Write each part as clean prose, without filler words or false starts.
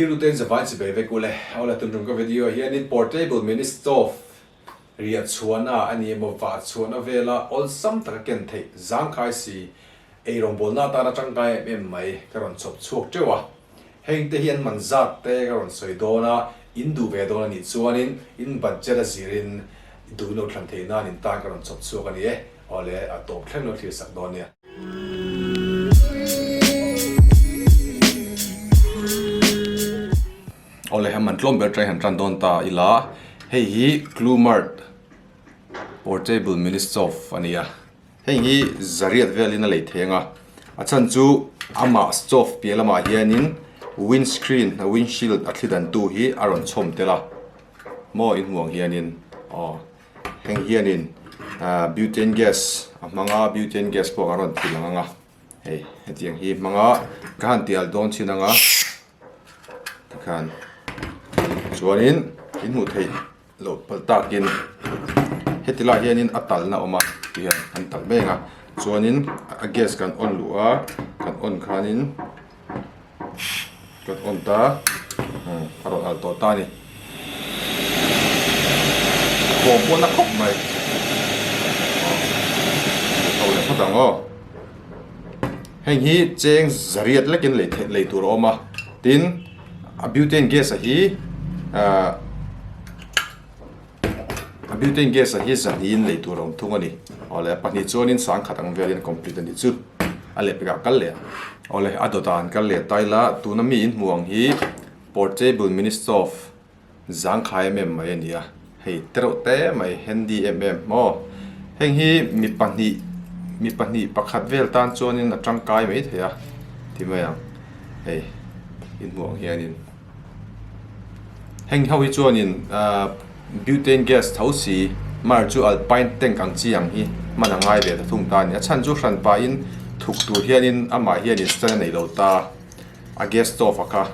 Thilrute in zavai chi bei vek ule. Awle tuntum ka video ah hianin portable mini stove riah chhuahna a ni emaw vah chhuahna vela awlsam taka ken theih zangkhai si eirawngbawlna atana tangkai em em mai ka rawn chhawp chhuak teuh a. Heng te hi an man zat te ka rawn sawi dawn a, in duh ve dawn a nih chuanin in budget a zirin duh lo thlan theih nan in tan ka rawn chhawp chhuak a ni e. Awle a tawp thleng lo thlir sak dawn nia. Awle han man tlawm ber tang han tan dawn ta ila hei hi Clumart portable mini stove a ni a hei hi zariat velin a lei thei ang a a chhan chu amah stove piah lamah hianin windscreen a windshield a thli dan tu hi a rawn chhawm tel a maw in hmuh ang hianin aw. Heng hianin ahh butane gas a hmang a butane gas pawh a rawn thil ang ang a hei hetiang hi hmang a ka han ti alh dawn chin ang a tikhan chuanin in hmuh theih loh palh takin heti lai hianin a talna a awm a tihian an talh mek a chuanin a gas kan on luh a kan on khanin. Kan on ta a rawn alh tawh ta a ni. A thawm pawh na khawp mai. Tho leh phawt ang aw. Heng hi cheng zariat lekin lei theih lei tur a awm a. Tin a butane gas a hi ahh a butane gas a hi zahnihin lei tur a awm thung a ni. Awle pahnih chuanin sangkhat ang velin complete a nih chu. A lehpekah kal leh ang. Awle a dawtah an kal leh ta ila tuna mi in hmuh ang hi portable mini stove zangkhai em em mai a ni a hei tereuh te mai handy em em maw heng hi mi pahnih mi pahnih pakhat vel tan chuanin a tangkai mai thei a ti mai ang hei in hmuh ang hianin. Heng ho hi chuanin ahh butane gas tho si mar chu alpine tank ang chi ang hi hman a ngai ve ta thung ta a ni. A chhan chu hran pahin thuk tur hianin amah hianin stand a nei lo ta a gas stove a kha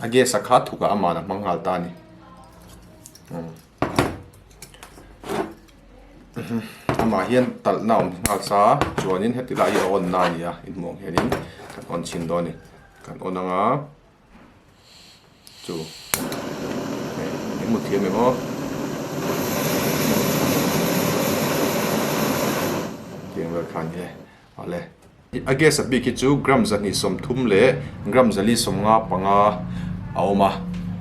a gas a kha thukah ama'n a hmang nghal ta a ni. Amah hian talhna a awm nghal sa a chuanin heti lai hi a on na a ni a inhmuh ang hianin kan on chhin dawn a ni kan on ang a. Chu hei in hmu thiam em aw tiang vel khan hi awle a gas a bik hi chu gram 230 leh gram 455 a awm a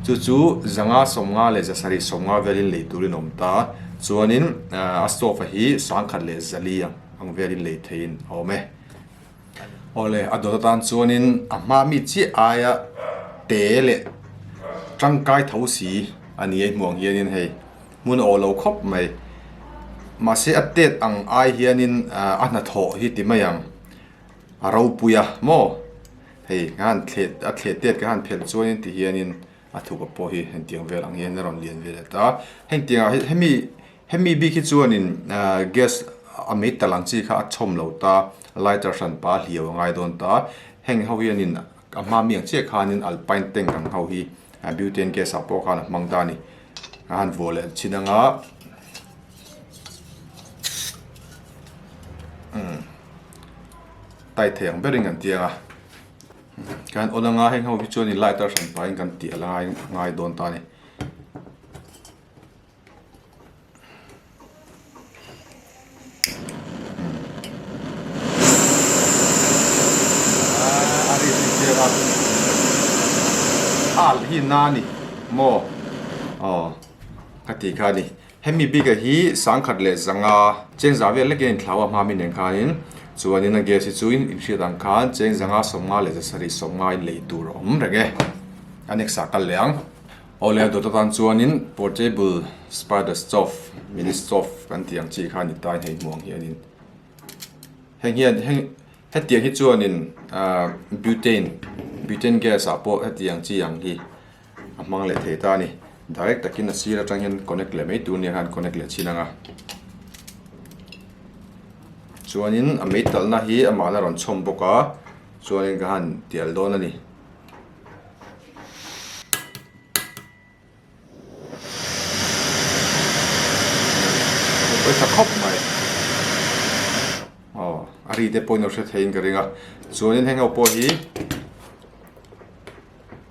chu chu 550 leh 750 velin lei turin a awm ta chuanin a stove a hi 1000 leh 400 ang velin lei theihin a awm e. Awle, a dawt atan chuanin a hma mi chiah aia te leh tangkai tho si a ni a hmuh ang hianin hei hmun a aw lo khawp mai. Mahse a tet ang ai hianin a hnathawh hi ti mai ang a ropui a maw hei ka han thleh a thleh tet ka han phelh chuanin ti hianin a thuka pawh hi hetiang vel ang hian a rawn lian ve leh ta a hengtiang ah hi hemi hemi bik hi chuanin ahh gas a mei tal ang chi kha a chhawm lo ta lighter hran pa a hliau a ngai dawn ta heng ho hianin a hma mi ang chiah khanin alpine tank ang ho hi butane gas ah pawh khan a hmang ta a ni a han vuah leh chin anga umm tight thei ang berin kan ti ang a. Kan on anga heng ho hi chuan in light a hran pahin kan tih a la ngai ngai dawn ta a ni. A ri zui chiang a al hi na a ni maw aw ka tih kha a ni. Hemi bik ah hi 1500 cheng zah vel lekin a inthlau a hma mi nen khanin chuanin a gas hi chu in inhriat ang khan cheng 550 leh 750 in lei tur a awm reng e. A next ah kal leh ang. Awle a dawt atan chuanin portable spider stove mini stove kan tih ang chi kha a ni ta in hei hmuh ang hianin heng hian heng hetiang hi chuanin ah butane butane gas ah pawh hetiang chi ang hi a hmang leh thei ta a ni direct takin a sir atang hian connect leh mai tur nia khan connect leh chin ang a chuanin a mei talhna hi amah la rawn chhawm bawk a chuanin ka han tial dawn a ni. Pawisa khawp mai aw a ri te pawhin a hre theiin ka ring a chuanin heng ho pawh hi.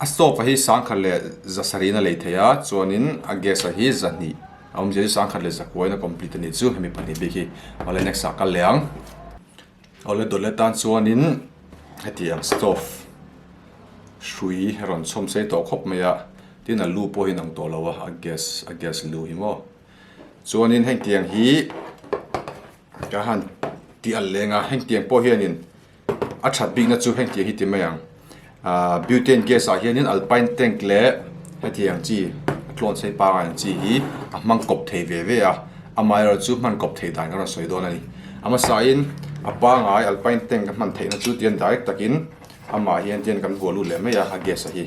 A stove a hi sangkhat leh zasarih in a lei thei a chuanin a gas a hi zahnih a awmzia chu sangkhat leh zakuain a complete a nih chu hemi pahnih bik hi awle next ah kal leh ang awle dawt leh tan chuanin hetiang stove hrui a rawn chhawm sei tawh khawp mai a tin a lu pawh hi a inang tawh lo a a gas a gas lu hi maw chuanin hengtiang hi ka han tih alh leng a hengtiang pawh hianin. A that bikna chu hengtiang hi ti mai ang ahh butane gas ah hianin alpine tank leh hetiang chi a tlawn sei pangai ang chi hi a hmang kawp thei ve ve a amaherawh chu hman kawp theih dan ka rawn sawi dawn a ni a hmasain a pangai alpine tank a hman theihna chu tian direct takin amah hian tian kan vuah lut leh mai a a gas a hi.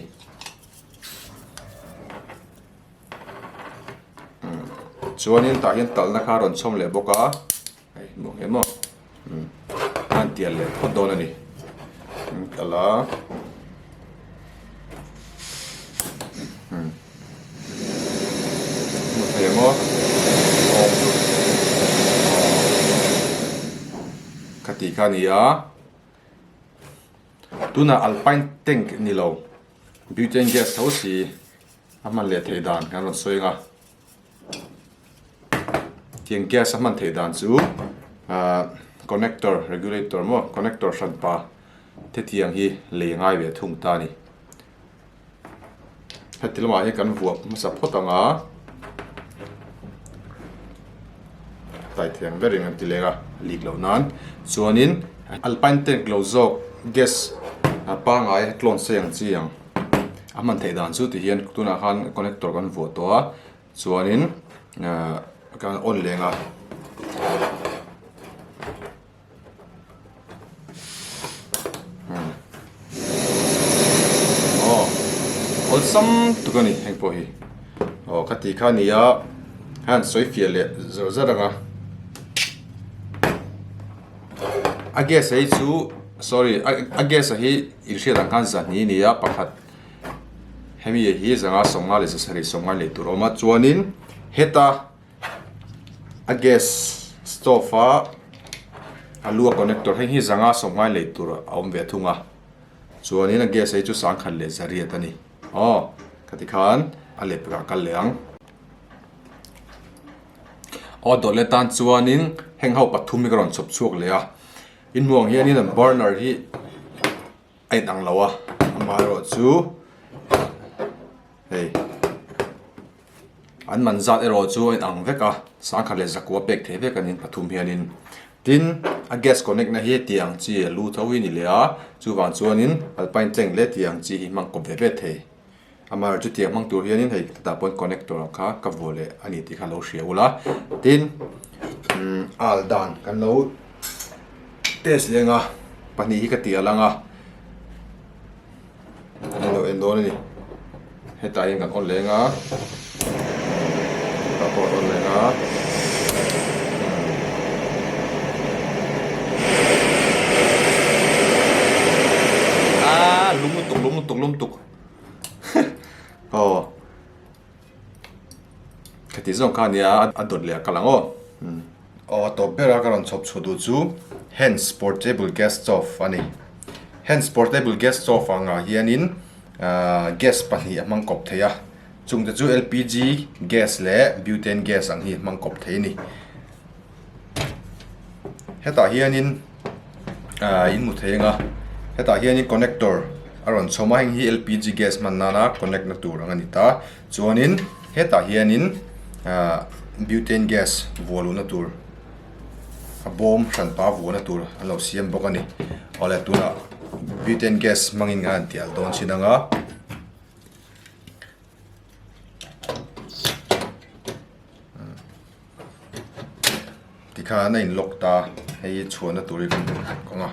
Chuanin tah hian talhna kha a rawn chhawm leh bawk a. Hei hmuh ang emaw umm a han tial leh phawt dawn a ni an kal a umm hmu thei ang aw awm chu ka tih kha a ni a tunah alpine tank ni lo butane gas tho si a hman leh theih dan kan rawn sawi ang a. Tiang gas a hman theih dan chu ahh connector regulator maw connector hran pa te tiang hi lei a ngai ve thung ta a ni. Heti lamah hian kan vuah hmasa phawt ang a tai thei ang berin an ti leng a lik loh nan chuanin alpine tank lo zawk gas pangai tlawn sei ang chi ang a hman theih dan chu ti hian tunah khan connector kan vuah tawh a. Chuanin ahh kan on leng a. Aw awlsam tuk a ni heng pawh hi. Aw ka tih kha a ni a han sawi fiah leh zawr zawr ang a. A gas a hi chu sorry a gas a hi inhriat ang khan zahni a ni a pakhat. Hemi hi zanga sawmnga leh zasarih sawmnga lei tur a awm a chuanin heta a gas stove a a lu a connector heng hi zanga sawmngai lei tur a awm ve thung a chuanin a gas hi chu sangkhat leh zariat a ni aw khati khan a lep ah kal leh ang aw dawt leh tan chuanin heng ho pathum hi ka rawn chhawp chhuak leh a inhmuh ang hianin an burner hi. A inang lo a amaherawhchu hei an man zat erawh chu a inang vek a sangkhat leh zakua pek theih vek a ni pathum hianin tin a gas connect na hi heti ang chi a lu tho hi a ni leh a chuvang chuanin alpine tank leh tih ang chi hi hmang kawp ve ve thei. Amaherawh chu tiang hmang tur hianin hei tah pawn connector ang kha ka vuah leh a ni tih kha lo hria ula tin umm al dan kan lo test leng a pahnih hi ka ti a lang a an lo en dawn a ni hetah hian kan on leng a tah pawh an on leng a. Aaa lum lutuk lum lutuk lum tuk. Aw khati zawng kha ania a dawt leh a kal ang aw aw a tawp ber a ka rawn chhawp chhuah duh chu hands portable gas stove a ni hands portable gas stove angah hianin ahh gas pahnih a hmang kawp thei a chungte chu L P G gas leh butane gas ang hi a hmang kawp thei a ni. Hetah hianin ahh in hmu thei ang a hetah hianin connector a rawn chhawm a heng hi L P G gas hman nana connect na tur ang a ni ta chuanin hetah hianin ahh butane gas vuah luhna tur a bawm hran pa vuahna tur an lo siam bawk a ni awle tunah butane gas hmangin a han tial dawn chin ang a. Tikhan a in lock ta hei hi chhuahna tur hi kan hmu kawng a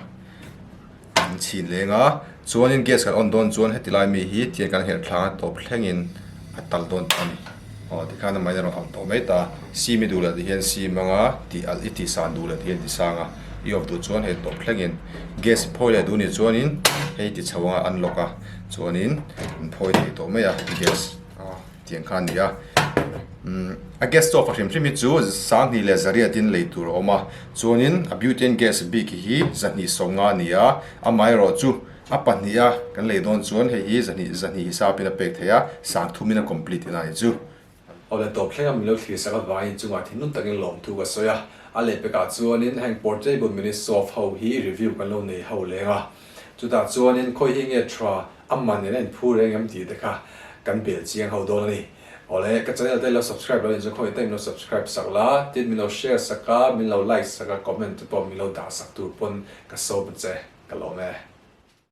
an chhin leng a chuanin gas kan on dawn chuan heti lai mi hi tiang kan herh thlang a tawp thlengin a tal dawn ta a ni aw tikhan amah in a rawn alh tawh mai ta sim i duh leh tihian sim anga tih alh i tih san duh leh tihian ti sang a i off duh chuan hei tawp thlengin gas i phawi leh duh nih chuanin hei ti chho anga an lock a chuanin an phawi thei tawh mai a gas a. Tiang kha a ni a, umm a gas stove a hrim hrim hi chu sanghnih leh zariat in lei tur a awm a, chuanin a butane gas bik hi zahnih sawmnga a ni a, amaherawhchu. A pahniha kan lei dawn chuan hei hi zahnih zahnih hisapin a pek theih a, sangthumin a complete in a ni chu. Awle tawp thlenga min lo thlir sak avangin chungah thinlung takin lawmthu ka sawi a, a lehpekah chuanin heng portable mini soft ho hi review kan lo nei ho leng a, chutah chuanin khawi hi nge tha a man in a inphur reng em tih te kha kan bel chiang ho dawn a ni. Awle ka channel te lo subscribe lo in chuan khawi te min lo subscribe sak la, tin min lo share sak a, min lo like sak a, comment te pawh min lo dah sak tur pawn ka sawm che, ka lawm e.